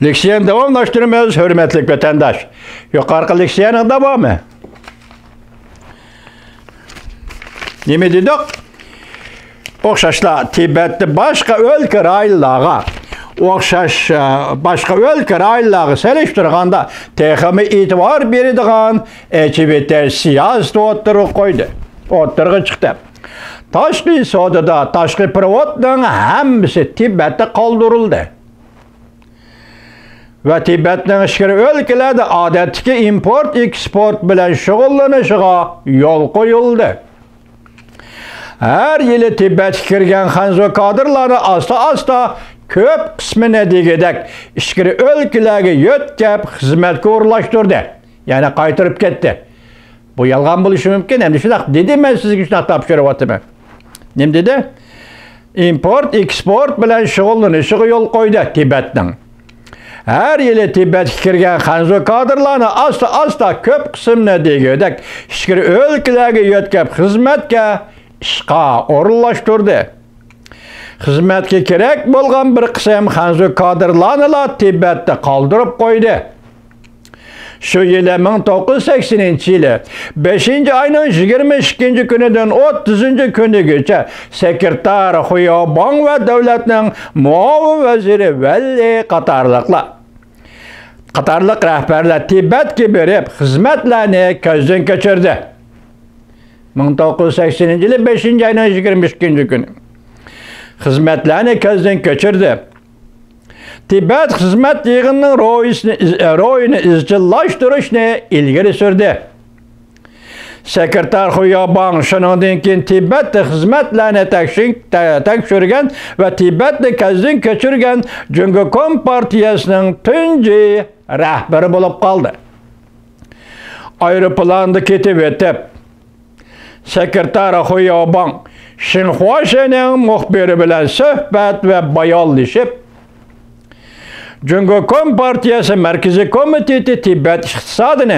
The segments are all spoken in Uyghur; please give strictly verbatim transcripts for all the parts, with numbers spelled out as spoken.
لېكسىيەنى داۋاملاشتۇرىمىز، ھۆرمەتلىك ۋەتەنداش. يۇقىرىقى لېكسىيەنىڭ داۋامى. نېمە دېدۇق؟ ئوخشاشلا تىبەتتە باشقا ئۆلكە رايونلارغا ئوخشاش، ئە، باشقا ئۆلكە رايونلارغا سېلىشتۇرغاندا تېخىمۇ ئېتىبار بېرىدىغان ئېچىۋېتىش سىياسىتى ئوتتۇرىغا قويدى، ئوتتۇرىغا چىقتى. تاشقى سودىدا تاشقى پېرېۋوتنىڭ ھەممىسى تىبەتتە قالدۇرۇلدى. ۋە تىبەتنىڭ ئىچكىرى ئۆلكىلەردە ئادەتتىكى ئىمپورت، ئېكسپورت بىلەن شۇغۇللىنىشىغا يول قويۇلدى. ھەر يىلى تىبەتكە كىرگەن خەنزۇ كادىرلارنى ئاستا-ئاستا كۆپ قىسمىنى دېگۈدەك ئىچكىرى ئۆلكىلەرگە يۆتكەپ خىزمەتكە ئورۇنلاشتۇردى. يەنى قايتۇرۇپ كەتتى. بۇ يالغان بولۇشى مۇمكىن، ئەمدى شۇنداق دېدى، مەن سىزگە شۇنداق تاپشۇرۇۋاتىمەن. نېمە دېدى؟ ئىمپورت، ئېكسپورت بىلەن شۇغۇللىنىشىغا يول قويدى تىبەتنىڭ. ھەر يىلى تىبەتكە كىرگەن خەنزۇ كادىرلارنى ئاستا-ئاستا كۆپ قىسمىنى دېگۈدەك ئىچكىرى ئۆلكىلەرگە يۆتكەپ خىزمەتكە، ئىشقا ئورۇنلاشتۇردى. خىزمەتكە كېرەك بولغان بىر قىسىم خەنزۇ كادىرلارنىلا تىبەتتە قالدۇرۇپ قويدى. شۇ يىلى، مىڭ توققۇز يۈز سەكسىنىنچى يىلى بەشىنچى ئاينىڭ يىگىرمە ئىككىنچى كۈنىدىن ئوتتۇزىنچى كۈنىگىچە سېكرېتار خۇياۋباڭ ۋە دۆلەتنىڭ مۇئاۋىن ۋەزىرى ۋەللى قاتارلىقلار، قاتارلىق رەھبەرلەر تىبەتكە بېرىپ خىزمەتلەرنى كۆزدىن كەچۈردى. مىڭ توققۇز يۈز سەكسىنىنچى يىلى بەشىنچى ئاينىڭ يىگىرمە ئىككىنچى كۈنى خىزمەتلەرنى كۆزدىن كەچۈردى. تىبەت خىزمەت يىغىنىنىڭ روھىسىنى ئىز-، روھىنى ئىزچىللاشتۇرۇشنى ئىلگىرى سۈردى. سېكرېتار خۇياۋباڭ شۇنىڭدىن كېيىن تىبەتتە خىزمەتلەرنى تەكشۈ-، تە-، تەكشۈرگەن ۋە تىبەتنى كۆزدىن كەچۈرگەن جۇڭگو كومپارتىيەسىنىڭ تۇنجى رەھبىرى بولۇپ قالدى. ئايروپىلاندا كېتىۋېتىپ، سېكرېتار خۇياۋباڭ شىنخۇاشىنىڭ مۇخبىرى بىلەن سۆھبەت ۋە بايانلىشىپ، جۇڭگو كومپارتىيەسى مەركىزىي كومىتېتى تىبەت ئىقتىسادىنى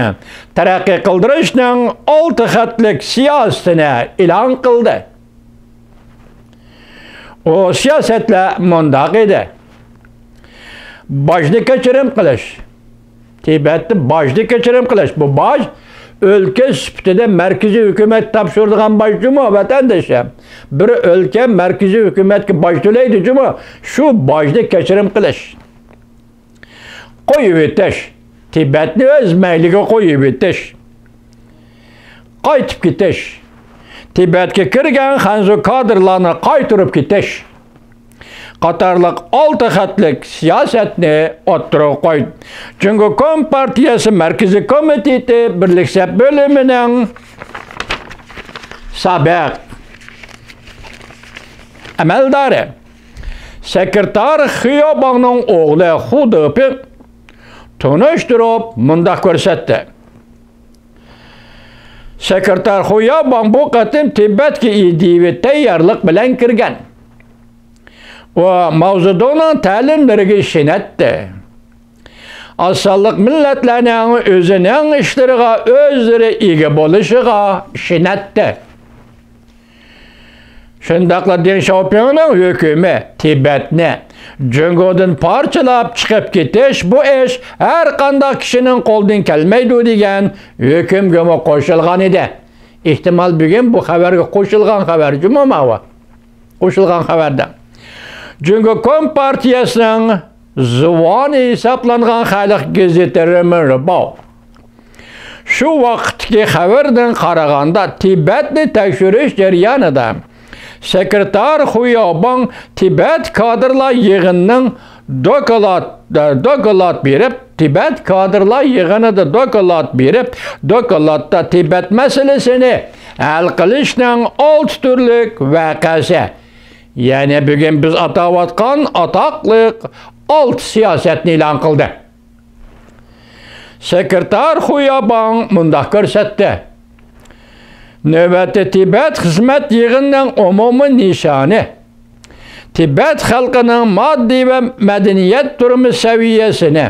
تەرەققىي قىلدۇرۇشنىڭ ئالتە خەتلىك سىياسىتىنى ئېلان قىلدى. ئۇ سىياسەتلەر مۇنداق ئىدى. باجنى كەچۈرۈم قىلىش. تىبەتتە باجنى كەچۈرۈم قىلىش. بۇ باج ئۆلكە سۈپىتىدە مەركىزىي ھۆكۈمەت تاپشۇرىدىغان باج جۇمۇ، ۋەتەندىشىم. بىر ئۆلكە مەركىزىي ھۆكۈمەتكە باج تۆلەيدۇ جۇمۇ. شۇ باجنى كەچۈرۈم قىلىش. قويۇۋېتىش. تىبەتنى ئۆز مەيلىگە قويۇۋېتىش. قايتىپ كېتىش. تىبەتكە كىرگەن خەنزۇ كادىرلارنى قايتۇرۇپ كېتىش قاتارلىق ئالتە خەتلىك سىياسەتنى ئوتتۇرىغا قويدى. جۇڭگو كومپارتىيەسى مەركىزىي كومىتېتى بىرلىك سەپ بۆلۈمىنىڭ سابىق ئەمەلدارى، سېكرېتار خىياۋباڭنىڭ ئوغلى خۇ دېپى تونۇشتۇرۇپ مۇنداق كۆرسەتتى. سېكرېتار خۇياۋباڭ بۇ قېتىم تىبەتكە ئىدىيىۋى تەييارلىق بىلەن كىرگەن. ئۇ ماۋزېدۇڭنىڭ تەلىملىرىگە ئىشىنەتتى. ئاز سانلىق مىللەتلەرنىڭ ئۆزىنىڭ ئىشلىرىغا ئۆزلىرى ئىگە بولۇشىغا ئىشىنەتتى. شۇنداقلا دېڭ شياۋپىڭنىڭ ھۆكۈمى تىبەتنى جۇڭگودىن پارچىلاپ چىقىپ كېتىش، بۇ ئىش ھەر قانداق كىشىنىڭ قولىدىن كەلمەيدۇ دېگەن ھۆكۈمگىمۇ قوشۇلغان ئىدى. ئېھتىمال، بۈگۈن بۇ خەۋەرگە قوشۇلغان خەۋەر جۇمۇ ماۋۇ. قوشۇلغان خەۋەردە جۇڭگو كومپارتىيەسىنىڭ زۇۋانى ھېسابلانغان خەلق گېزىتى رېمېن رىباۋ شۇ ۋاقىتتىكى خەۋەردىن قارىغاندا، تىبەتنى تەكشۈرۈش جەريانىدا سېكرېتار خۇياۋباڭ تىبەت كادىرلار يىغىنىنىڭ دوكلات، دوكلات بېرىپ، تىبەت كادىرلار يىغىنىدا دوكلات بېرىپ، دوكلاتتا تىبەت مەسىلىسىنى ھەل قىلىشنىڭ ئالتە تۈرلۈك ۋەقەسى، يەنى بۈگۈن بىز ئاتاۋاتقان ئاتاقلىق ئالتە سىياسەتنى ئېلان قىلدى. سېكرېتار خۇياۋباڭ مۇنداق كۆرسەتتى. نۆۋەتتە تىبەت خىزمەت يىغىنىنىڭ ئومۇمىي نىشانى تىبەت خەلقىنىڭ ماددىي ۋە مەدەنىيەت تۇرمۇش سەۋىيەسىنى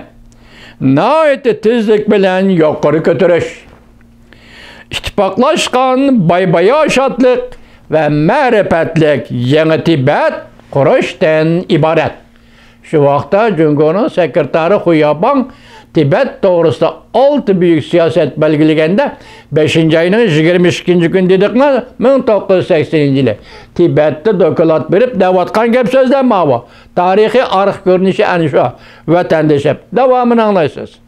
ناھايىتى تېزلىك بىلەن يۇقىرى كۆتۈرۈش، ئىتتىپاقلاشقان باي-باياشاتلىق ۋە مەرىپەتلىك يېڭى تىبەت قۇرۇشتىن ئىبارەت. شۇ ۋاقىتتا جۇڭگونىڭ سېكرېتارى خۇياپاڭ تىبەت توغرىسىدا ئالتە بۈيۈك سىياسەت بەلگىلىگەندە، بەشىنچى ئاينىڭ يىگىرمە ئىككىنچى كۈنى دېدۇقمۇ، مىڭ توققۇز يۈز سەكسىنىنچى يىلى تىبەتتە دوكلات بېرىپ دەۋاتقان گەپ سۆزلەر ماۋۇ. تارىخىي ئارقا كۆرۈنۈشى ئەنە شۇ، ۋەتەندىشىم. داۋامىنى ئاڭلايسىز.